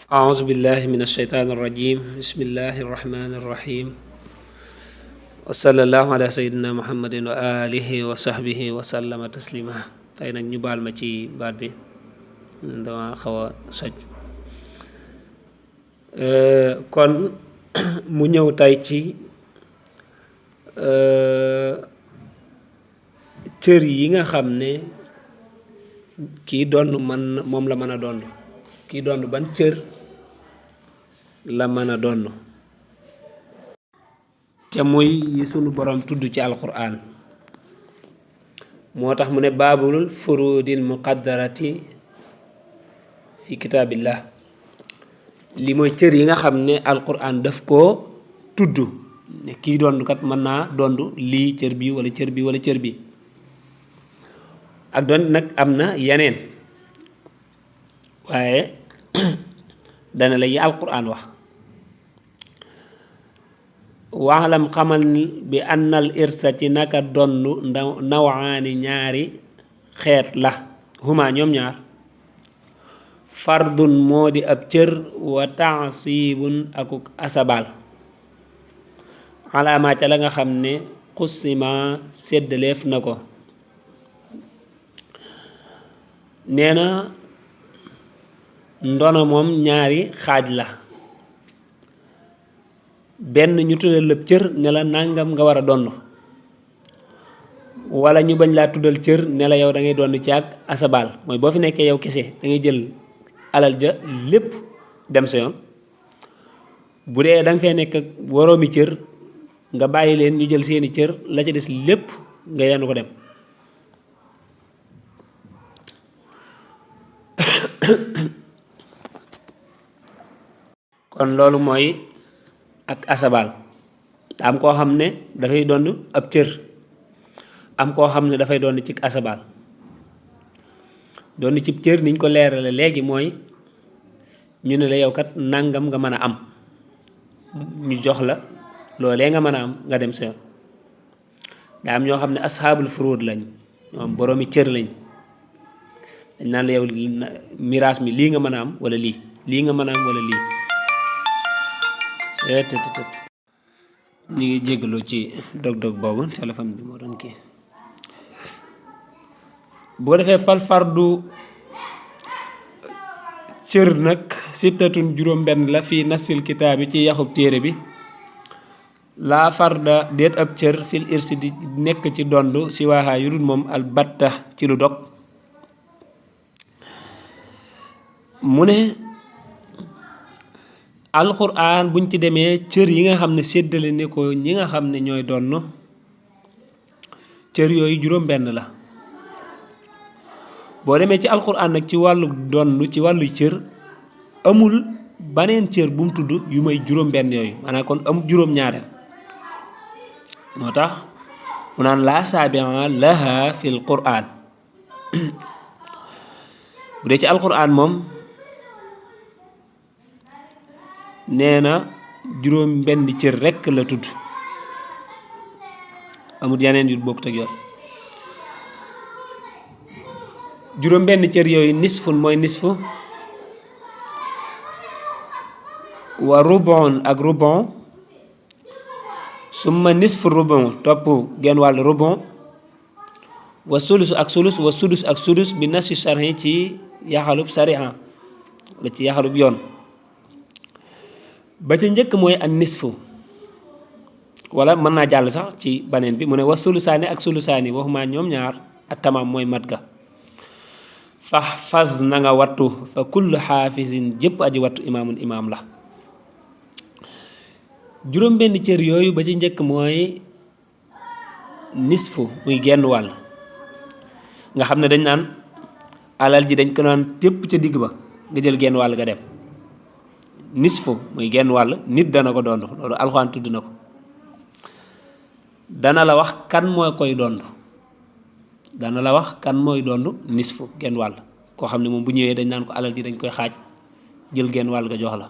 أعوذ بالله من الشيطان الرجيم بسم الله الرحمن الرحيم وصلى الله على سيدنا محمد وآله وصحبه وسلم تسليما tey nag ñu baal ma ci baat bi dama xaw a soj kon mu ñëw tey ci cër yi nga xam ne kii donn moom la mën a donn kii donn ban cër la mën a donn te muy yi sunu borom tudd ci alquran moo tax mu ne baabul furudil muqaddarati fi kitaabillah li mooy cër yi nga xam ne alquran daf koo tudd ne kii donn kat mën naa donn lii cër bi wala cër bi wala cër bi ak doon nag am na yeneen waaye dana la yi alquran wax waalam xamal ni bi annal irsa ci naka donn nawaani ñaari xeet la huma ñoom ñaar fardun moo di ab cër wa taasibun akuk asabal alaamaa ca la nga xam ne xusima séddaleef na ko nee na ndono moom ñaari xaaj la benn ñu tuddal lépp cër ne la nangam nga war a donn wala ñu bañ laa tuddal cër ne la yow da ngay donn ci ak asabal mooy boo fi nekkee yow kese da ngay jël alal ja lépp dem sa yoon bu dee da nga fee nekk ak woroomi cër nga bàyyi leen ñu jël seeni cër la ca des lépp nga yenn ko dem kon loolu mooy ak asabal am koo xam ne dafay donn ab cër am koo xam ne dafay donn ci asabal donn ci cër niñ ko leerale léegi mooy ñu ne la yow kat nangam nga mën a am ñu jox la loolee nga mën a am nga dem sa yoon daa am ñoo xam ne asxaabul furuud lañ ñoom boroomi cër lañ dañ naan la yow miraas mi lii nga mën a am wala lii nga mën a am wala lii ñu ngi jéggalu ci dog-dog boobu téléphone bi moo doon kii bu ko defee fal fardu cër nag sittatun juróom-benn la fii nasil kitaabi ci yaxub téere bi laa farda déet ab cër fil irsi di nekk ci dond si waaxaa yu dul moom albatta ci lu dog mu ne alquran buñ ci demee cër yi nga xam ne séddale ne ko ñi nga xam ne ñooy donn cër yooyu juróom-benn la boo demee ci alquran nag ci wàllu donn ci wàllu cër amul baneen cër bu mu tudd yu may juróom-benn yooyu maanaam kon amul juróom-ñaareel moo tax mu naan laa saabia laha fil quran bu dee ci alquran moom nee na juróom benn cër rekk la tudd amul yeneen yu bokkut ak yooyu juróom benn cër yooyu nisfun mooy nisfu wa rubon ak rubon summa nisfu rubon topp genn wàll rubon wa sulus ak sulus wa sudus ak sudus bi nasi sari ci yaxalub sariha wala ci yaxalub yoon ba ca njëkk mooy ak nisfu wala mën naa jàll sax ci baneen bi mu ne wa sulusaani ak sulusaani waxuma ñoom ñaar ak tamaam mooy mat ga fax fas na nga wattu fa kullu xaafisin jëpp aji wattu imaamun imaam la juróom benn cër yooyu ba ci njëkk mooy nisfu muy genn wàll nga xam ne dañ naan alal ji dañ ko naan tépp ca digg ba nga jël genn wàll nga dem nisfu muy genn wàll nit dana ko dond loolu alxuraan tudd na ko dana la wax kan mooy koy dond dana la wax kan mooy dond nisfu genn wàll koo xam ne moom bu ñëwee dañ naan ko alal ji dañ koy xaaj jël genn wàll nga jox la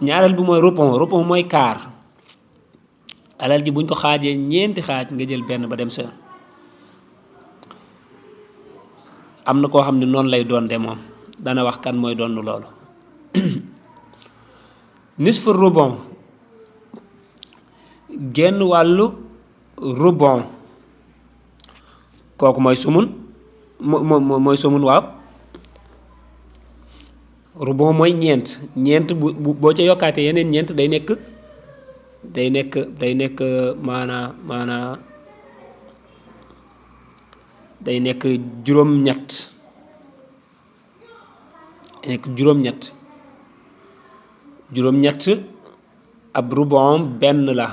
ñaareel bi mooy rupon mooy kaar alal ji buñ ko xaajee ñeenti xaaj nga jël benn ba dem sa yoon am na koo xam ne noonu lay doon de moom dana wax kan mooy donn loolu nisfu rubon genn wàllu rubon kooku mooy sumun mooy sumun waaw rubon mooy ñeent boo ca yokkaatee yeneen ñeent day nekk maanaa day nekk juróom-ñett juróom-ñett ab rubon benn la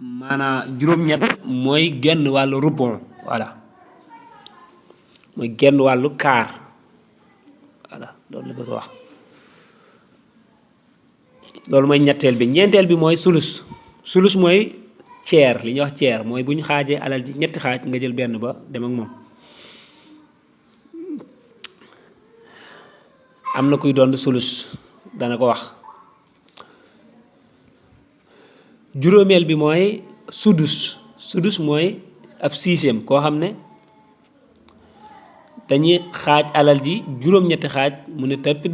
maanaa juróom-ñett mooy genn wàllu rubon voilà mooy genn wàllu kaar voilà loolu la bëgg a wax loolu mooy ñetteel bi ñeenteel bi mooy sulus mooy ceer li ñuy wax ceer mooy bu ñu xaajee alal ji ñetti xaaj nga jël benn ba dem ak moom am na kuy doon sulus dana ko wax juróomeel bi mooy sudus mooy ab sixième koo xam ne dañuy xaaj alal ji juróom-ñetti xaaj mu ne tëppit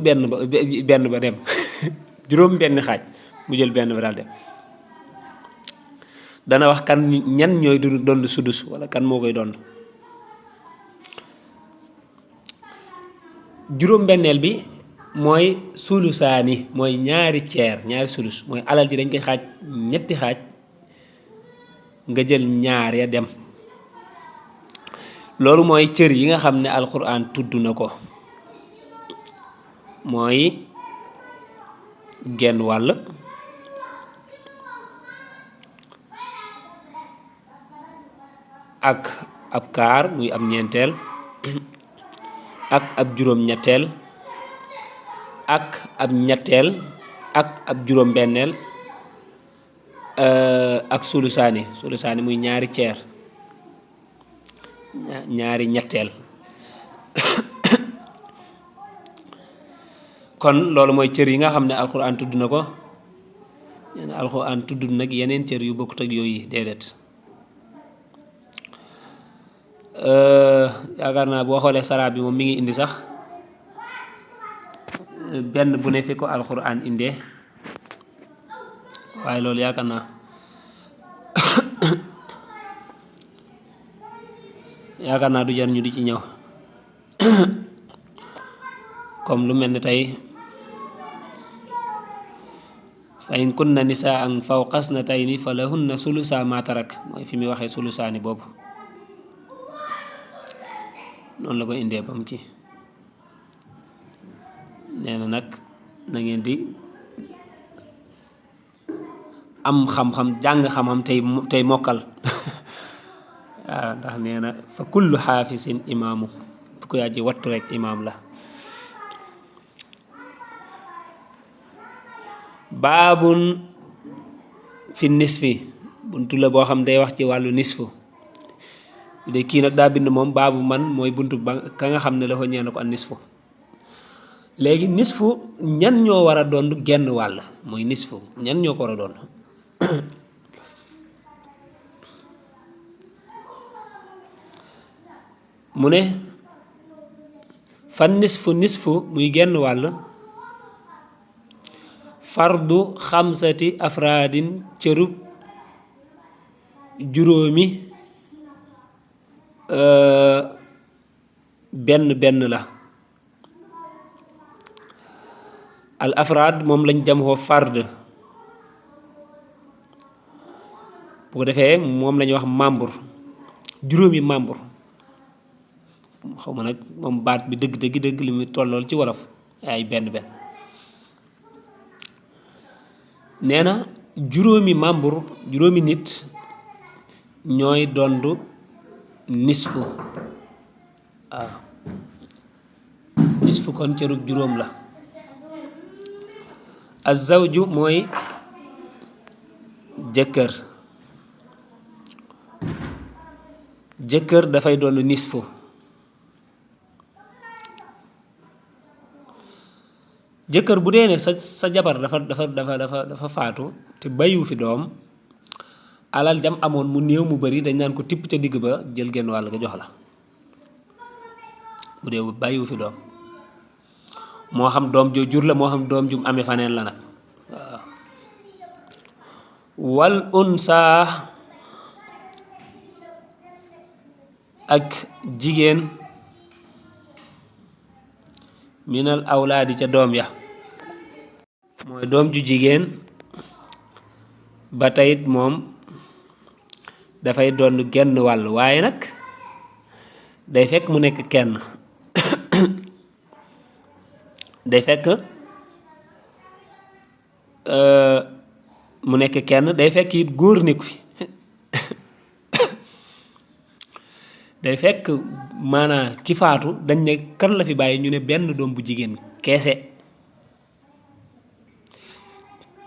benn ba dem juróom benn xaaj mu jël benn ba daal dem dana wax kan ñan ñooy doon sudus wala kan moo koy doon juróom benneel bi mooy sulusaani mooy ñaari sulus mooy alal ji dañ koy xaaj ñetti xaaj nga jël ñaar ya dem loolu mooy cër yi nga xam ne alquran tudd na ko mooy genn wàll ak ab kaar muy ab ñeenteel ak ab juróom-ñetteel ak ab ñetteel ak ab juróom-benneel ak sulusaani muy ñaari ceer ñaari ñetteel kon loolu mooy cër yi nga xam ne alxuraan tudd na ko nee na alxuraan tudd nag yeneen cër yu bokkut ak yooyu déedéet yaakaar naa boo xoolee saraa bi moom mi ngi indi sax benn bu ne fi ko alxuraan indee waaye loolu yaakaar naa du jar ñu di ci ñëw comme lu mel ni tey fa in kunna nisaan fawqa snatayni fa lahunna sulusa ma tarak mooy fi muy waxee sulusaani boobu noonu la ko indee ba mu ci nee na nag na ngeen di am xam-xam jàng xam-xam tey mokkal waaw ndax nee na fa kullu xaafisin imaamu bu ko yàjji wattu rek imaam la baabun fi nisfi buntu la boo xam day wax ci wàllu nisfu de kii nag daa bind moom baabu man mooy buntu ba ka nga xam ne dafa ñeen ko an nisfu léegi nisfu ñan ñoo war a doon genn wàll mooy nisfu ñan ñoo ko war a doon mu ne fan nisfu muy genn wàll fardu xamsati afraadin cërub juróomi benn la al afraad moom lañ jam xoo fard bu ko defee moom lañuy wax membre juróomi membre xaw ma nag moom baat bi dëgg li muy tollool ci wolof ay benn nee na juróomi membre juróomi nit ñooy dondu nisfu waaw nisfu kon cërub juróom la azawju mooy jëkkër dafay doon nisfu jëkkër bu dee ne sa jabar dafa faatu te bàyyiwu fi doom alal jam amoon mu néew mu bari dañ naan ko tipp ca digg ba jël genn wàll ga jox la bu dee bàyyiwu fi doom moo xam doom joo jur la moo xam doom jum amee faneen la nag waaw wal unsa ak jigéen minal awlaadi ca doom ya mooy doom ju jigéen ba tayit moom dafay doon genn wàll waaye nag day fekk mu nekk kenn day fekk mu nekk kenn day fekk it góor nekku fi day fekk maanaam ki faatu dañ ne kan la fi bàyyi ñu ne benn doom bu jigéen keese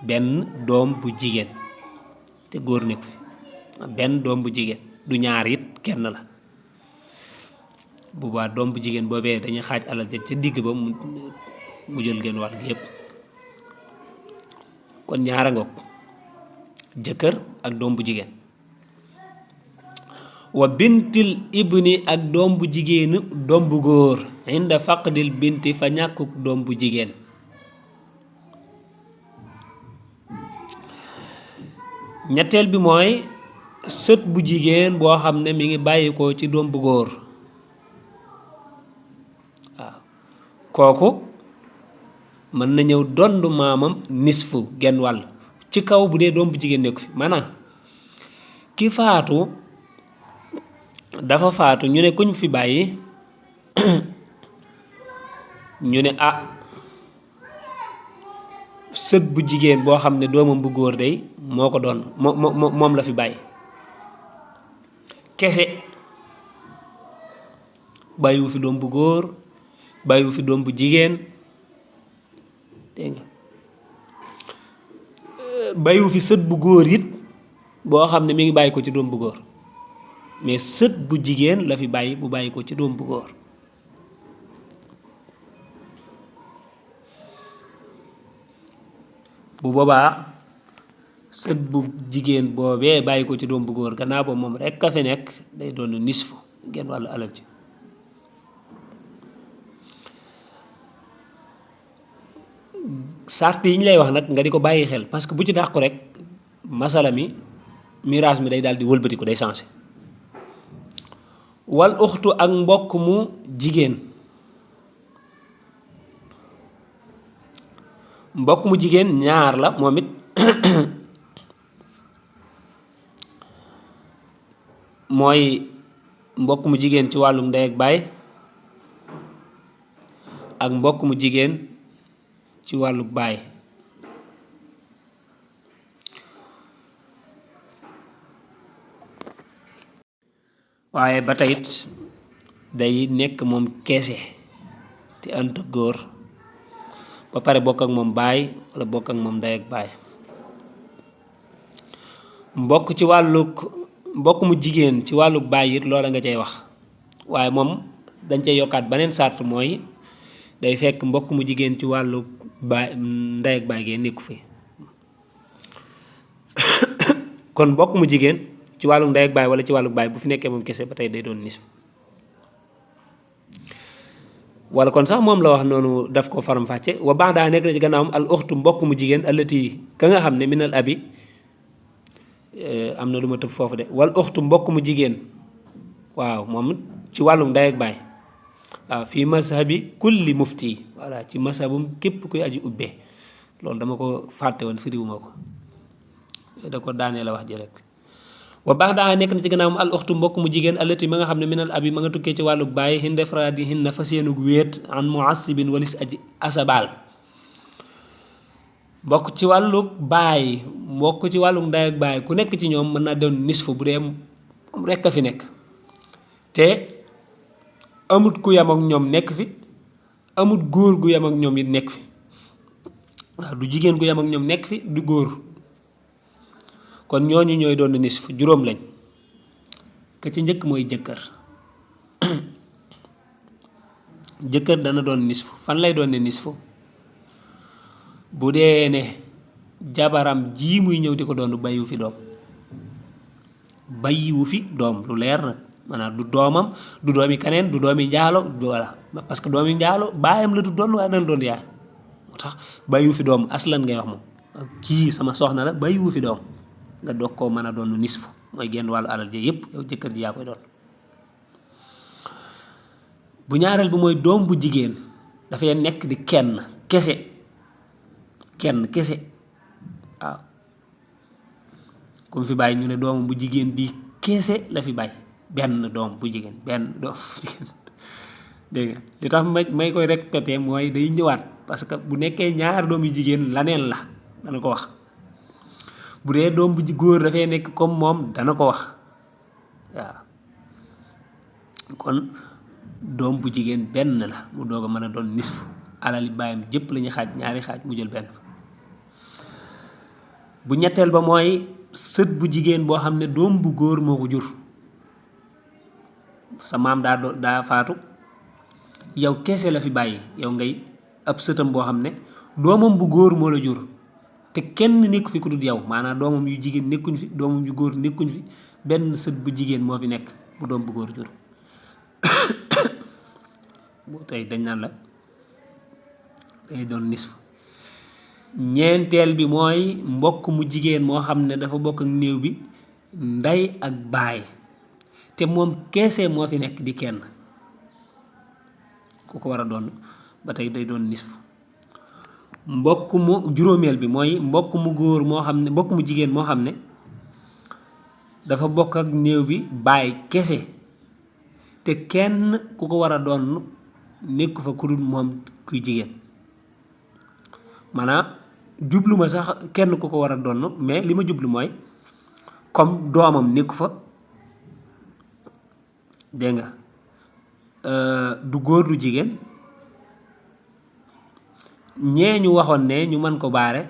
benn doom bu jigéen te góor nekku fi benn doom bu jigéen du ñaar it kenn la bu baax doom bu jigéen boobee dañuy xaaj alal ja ca digg ba mu jël genn wàll gi yépp kon ñaara ngoog jëkkër ak doom bu jigéen wa bintil ibni ak doom bu jigéenu doom bu góor inda faqdil binti fa ñàkkuk doom bu jigéen ñetteel bi mooy sët bu jigéen boo xam ne mi ngi bàyyi ko ci doom bu góor waaw kooku mën na ñëw dondu maamam nisfu genn wàll ci kaw bu dee doom bu jigéen nekku fi maanaam ki faatu dafa faatu ñu ne kuñ fi bàyyi ñu ne sët bu jigéen boo xam ne doomam bu góor day moo ko doon moom la fi bàyyi kese bàyyiwu fi doom bu góor bàyyiwu fi doom bu jigéen dégg nga bàyyiwu fi sët bu góor it boo xam ne mi ngi bàyyi ko ci doom bu góor mais sët bu jigéen la fi bàyyi bu bàyyi ko ci doom bu góor bu boobaa sët bu jigéen boobee bàyyi ko ci doom bu góor gannaaw ba moom rekk a fi nekk day doon nisfu genn wàllu alal ji sart yi ñu lay wax nag nga di ko bàyyi xel parce que bu ci dàqu rek masala mi miraas mi day daal di wëlbati ko day changé wal uxtu ak mbokk mu jigéen mbokk mu jigéen ñaar la moom it mooy mbokk mu jigéen ci wàllum ndey ak baay ak mbokk mu jigéen ci wàllu baay waaye ba tey it day nekk moom keese te ànd ak góor ba pare bokk ak moom baay wala bokk ak moom ndey ak baay mbokk mu jigéen ci wàllu baay it loola nga cay wax waaye moom dañ cay yokkaat beneen sart mooy day fekk mbokk mu jigéen ci wàllu baay ndey ak baay gee nekku fi kon mbokk mu jigéen ci wàllu ndey ak baay wala ci wàllu baay bu fi nekkee moom kese ba tey day doon nisf wala kon sax moom la wax noonu daf ko faram fàcce wa baax daa nekk na ci gannaawam al uxtu mbokk mu jigéen allati ka nga xam ne minal abi am na lu ma tëb foofu de wal uxtu mbokk mu jigéen waaw moom ci wàllum ndey ak baay waaw fii mazhabi kulli mufti voilà ci mazhabum képp kuy aji ubbee loolu dama ko fàtte woon firiwuma ko da ko daanee la wax ji rek wa baax daa nekk na ci gannaawam al uxtu mbokk mu jigéen allati ma nga xam ne minal abi ma nga tukkee ci wàllug baay hinde fradi hinna fa seenug wéet an muassibin walis aji asabal mbokk ci wàllug baay mbokk ci wàllug ndey ak baay ku nekk ci ñoom mën naa doon nisfu bu dee rekk a fi nekk te amut ku yam ak ñoom nekk fi amut góor gu yam ak ñoom it nekk fi waaw du jigéen gu yam ak ñoom nekk fi du góor kon ñooñu ñooy doon nisf juróom lañ ka ci njëkk mooy jëkkër jëkkër dana doon nisf fan lay doon ne nisfu bu dee ne jabaram jii muy ñëw di ko doon bàyyiwu fi doom bàyyiwu fi doom lu leer nag maanaam du doomam du doomi keneen du doomi njaalo voilà parce que doomi njaalo baayam la du doon waaye dana doon yaay moo tax bàyyiwu fi doom aslan ngay wax moom kii sama soxna la bàyyiwu fi doom nga doog koo mën a doon nisfu mooy genn wàllu alal ji yëpp yow jëkkër ji yaa koy doon bu ñaareel bi mooy doom bu jigéen dafay nekk di kenn kese waaw ku mu fi bàyyi ñu ne doomam bu jigéen bii kese la fi bàyyi benn doom bu jigéen dégg nga li tax may koy répété mooy day ñëwaat parce que bu nekkee ñaar doom yu jigéen laneen la dana ko wax bu dee doom bu góor dafay nekk comme moom dana ko wax waaw kon doom bu jigéen benn la mu doog a mën a doon nisfu alali bàyyam jëpp la ñuy xaaj ñaari xaaj mu jël benn bu ñetteel ba mooy sët bu jigéen boo xam ne doom bu góor moo ko jur sa maam daa faatu yow kese la fi bàyyi yow ngay ab sëtam boo xam ne doomam bu góor moo la jur te kenn nekku fi ku dul yow maanaam doomam yu jigéen nekkuñ fi doomam yu góor nekkuñ fi benn sët bu jigéen moo fi nekk bu doom bu góor jur bu tey dañ naan la day doon nisfu ñeenteel bi mooy mbokk mu jigéen moo xam ne dafa bokk ak néew bi ndey ak baay te moom keese moo fi nekk di kenn ku ko war a doon ba tey day doon nisfu mbokk mu juróomeel bi mooy mbokk mu góor moo xam ne mbokk mu jigéen moo xam ne dafa bokk ak néew bi baay kese te kenn ku ko war a doon nekku fa ku dul moom kuy jigéen maanaam jublu ma sax kenn ku ko war a doon mais li ma jublu mooy comme doomam nekku fa dégg nga du góor du jigéen ñee ñu waxoon ne ñu mën ko baare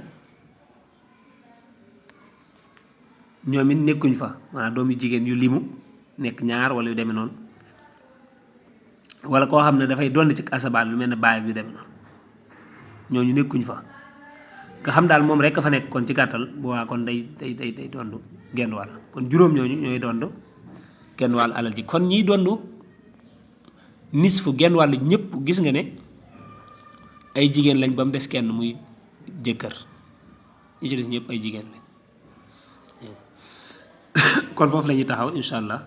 ñoom it nekkuñ fa maanaam doomu jigéen yu limu nekk ñaar wala yu demee noonu wala koo xam ne dafay doon ci asabaal lu mel ne baay yu demee noonu ñooñu nekkuñ fa nga xam daal moom rek fa nekk kon ci gàttal bu waa kon day dondu genn wàll kon juróom ñooñu ñooy dondu genn wàll alal ji kon ñiy dondu nisfu genn wàll ñëpp gis nga ne ay jigéen lañ ba mu des kenn muy jëkkër ñi ci des ñëpp ay jigéen lañ kon foofu la ñuy taxaw incha allah